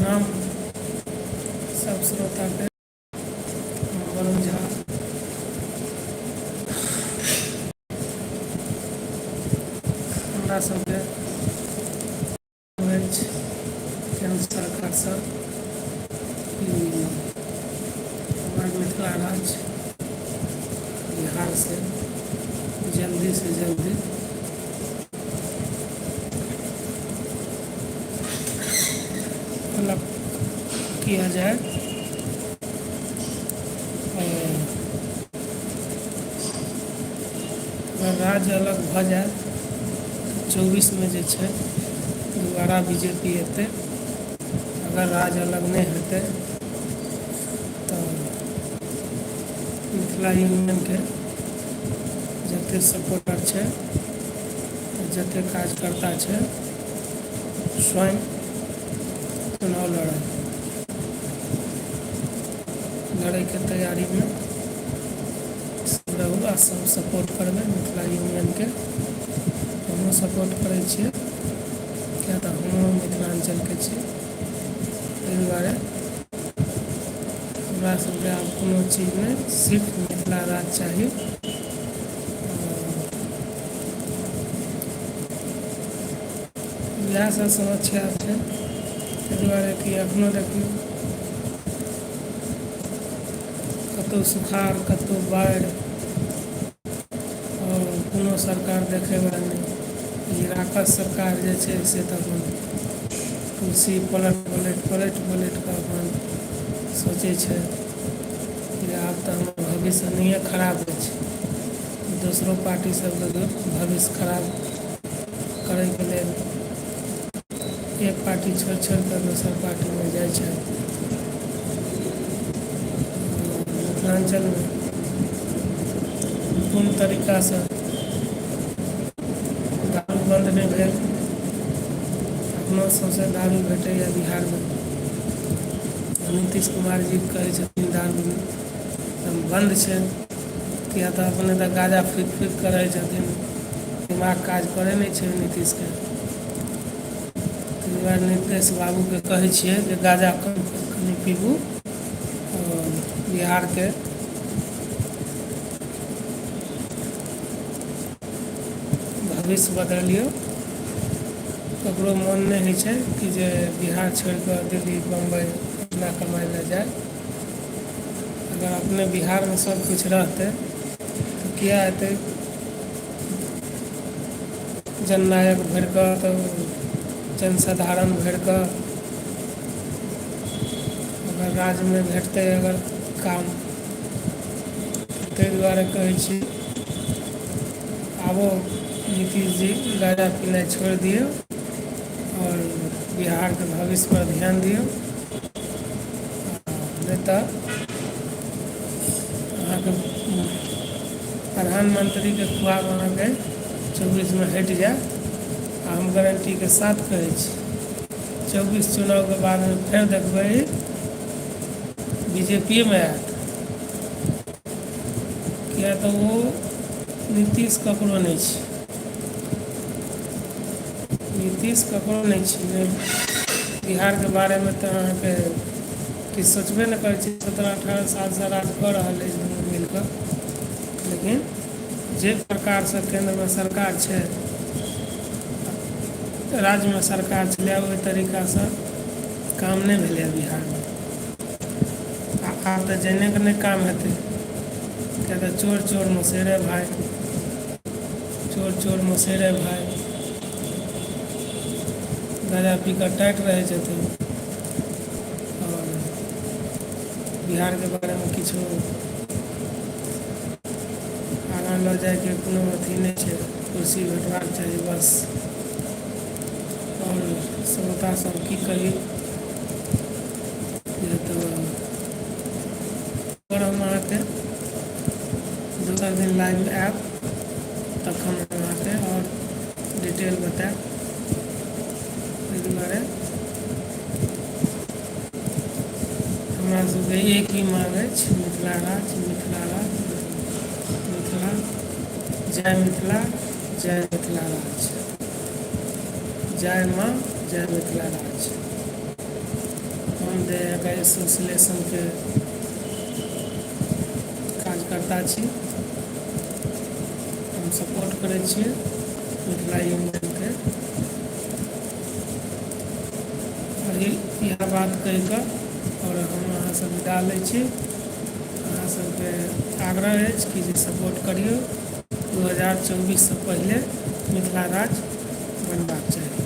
प्रणाम सब श्रोताके। हम वरुण झा हमरा सबके अछि केन्द्र सरकारसँ कि हमर मिथिला राज्य बिहारसँ जल्दीसँ जल्दी अलग किया जाए। अगर राज्य अलग भऽ जायत तऽ 24मे जे छै दोबारा बी जे पी एतै। अगर राज्य अलग नहि हेतै तऽ मिथिला यूनियनके जतेक सपोर्टर छै, जतेक कार्यकर्ता छै, स्वयं चुनाव लड़त, लड़ैके तैयारीमे सब रहू आ सब सपोर्ट करबै मिथिला यूनियनके। हमहूँ सपोर्ट करै छियै, किएक तऽ हमहूँ मिथिलाञ्चलके छी। एहि दुआरे हमरा सबके आब कोनो चीज नहि, सिर्फ मिथिला राज्य चाही। इएह सब समस्या छै। ताहि दुआरे कि एखनो देखियौ, कतहु सुखाड़, कतहु बाढ़ि आओर कोनो सरकार देखयवला नहि। ई राकस सरकार जे छै से तऽ अपन कुर्सी पलट पलटि पलटि पलटि कऽ अपन सोचै छै जे आब तऽ हमर भविष्य नहिए खराब अछि, दोसरो पार्टी सबके भविष्य खराब करैके लेल एक पार्टी छोड़ि छोड़ि कऽ दोसर पार्टीमे जाइ छै। मिथिलाञ्चलमे कोन तरीकासँ दारू बन्द नहि भेल, एखनो सौँसे दारू भेटैए बिहारमे। नीतीश कुमार जी कहै छथिन दारू एकदम बन्द छै, किएक तऽ अपने तऽ गाँजा फूकि फूकि कऽ रहै छथिन, दिमाग काज करै नहि छै नीतीशके। ताहि दुआरे नीतीश बाबूके कहै छियै जे गाँजा कम कनि पीबू आओर बिहारके भविष्य बदलियौ। ककरो मोन नहि होइ छै कि जे बिहार छोड़ि कऽ दिल्ली, बम्बइ, पटना कमाइ लए जाय। अगर अपने बिहारमे सबकिछु रहतै तऽ किए एतै जननायक भरि कऽ, तऽ जनसाधारण भरि कऽ अगर राज्यमे भेटतै अगर काम? ताहि दुआरे कहै छी, आबो नीतीश जी गाँजा पीनाइ छोड़ि दियौ आओर बिहारके भविष्यपर ध्यान दियौ, नहि तऽ अहाँके प्रधानमन्त्रीके ख्वाब अहाँके 24मे हटि जायत। आ हम गारंटीके साथ कहै छी, 24 चुनावके बादमे फेर देखबै बी जे पी मे आयत, किएक तऽ ओ नीतीश ककरो नहि छै। नीतीश ककरो नहि छै। बिहारके बारेमे तऽ अहाँके किछु सोचबे नहि करै छी। 17-18 सालसँ राज कऽ रहल अछि दुनू मिलि कऽ, लेकिन जे प्रकारसँ केन्द्रमे सरकार छै, राज्यमे सरकार छलै, ओहि तरीकासँ काम नहि भेलैए बिहारमे। आ आब तऽ जानिए कऽ नहि काम हेतै, किएक तऽ चोर चोर मौसेरे भाय, चोर चोर मौसेरे भाय, गाँजा पी कऽ टाइट रहै छथिन आओर बिहारके बारेमे किछो आगाँ लऽ जाइके कोनो अथी नहि छै। कुर्सी भेटबाक चाही बस। आओर श्रोता सब, की कही जे तऽ हम अहाँके दोसर दिन लाइव आयब, तखन हम अहाँके आओर डिटेल बतायब। एहि दुआरे हमरा सबके एक ही माँग अछि, मिथिला राज्य, मिथिला राज्य, मिथिला। जय मिथिला, जय मिथिला राज्य, जय माँ, जय मिथिला राज्य। हम जे एकर एसोसिएशनके कार्यकर्ता छी। हम सपोर्ट करै छियै मिथिला यूनियनके। आओर इएह बात कहिकऽ आओर हम अहाँसँ विदा लै छी। अहाँ सबके आग्रह अछि कि जे सपोर्ट करियौ। 2024सँ पहिले मिथिला राज्य बनबाक चाही।